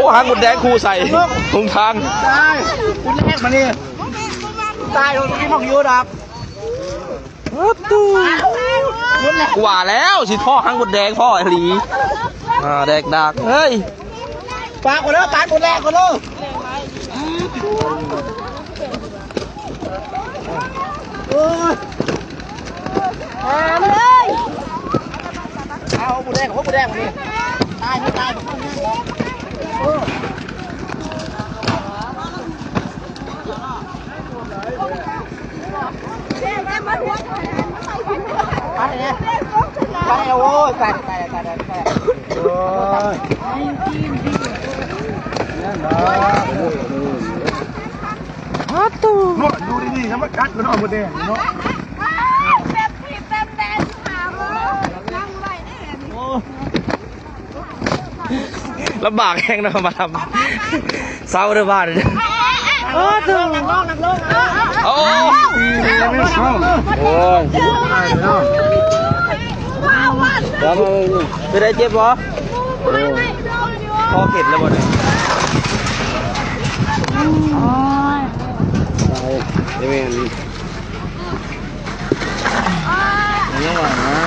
ໂອ້ ຫາງມົດແດງຄູ່ໃສ່ຫົນທາງ. ຕາຍ ຄຸນແລກມານີ້ ຕາຍໂດນກິນໝາກຢູ່ດອກ. ໂອ້ ກວ່າແລ້ວ ຊິພໍ້ຫາງມົດແດງ ພໍ້ອີ່ຫຼີ. ອ່າ ແດກດາກເອີຍ. ປາກກ່ອນເດີ ປາກມົດແດງກ່ອນເດີ. ໂອ້ຍ ຫາມເລີຍ. ເອົາໝູແດງ ເອົາໝູແດງນີ້ ຕາຍ ຕາຍ. ໄປແລ້ວ ໄປແລ້ວ. ໂອ້ຍ ຕາຍ ຕາຍ ຕາຍ ຕາຍ. ໂອ້ຍ ແມ່ນບໍ່? ຮອດຕູ ດູດີໆ ທຳມະຊາດເນາະ ໝູແດງເນາະ. ເຕັມທີ່ເຕັມແດນຫາເບິ່ງ ຍັງໄດ້ເດ້. ໂອ້ ລຳບາກແຮງເນາະ ມາທຳ ເຊົາເດີບ້ານ. ໂອ້ ໂອ້ ໂອ້ຍ ເປັນໄດ ເຈັບບໍ່? ພໍເຂັດແລ້ວບໍ່ນີ້? ໂອ້ຍ ຕາຍແມ່ນ. ຍັງວ່ານະ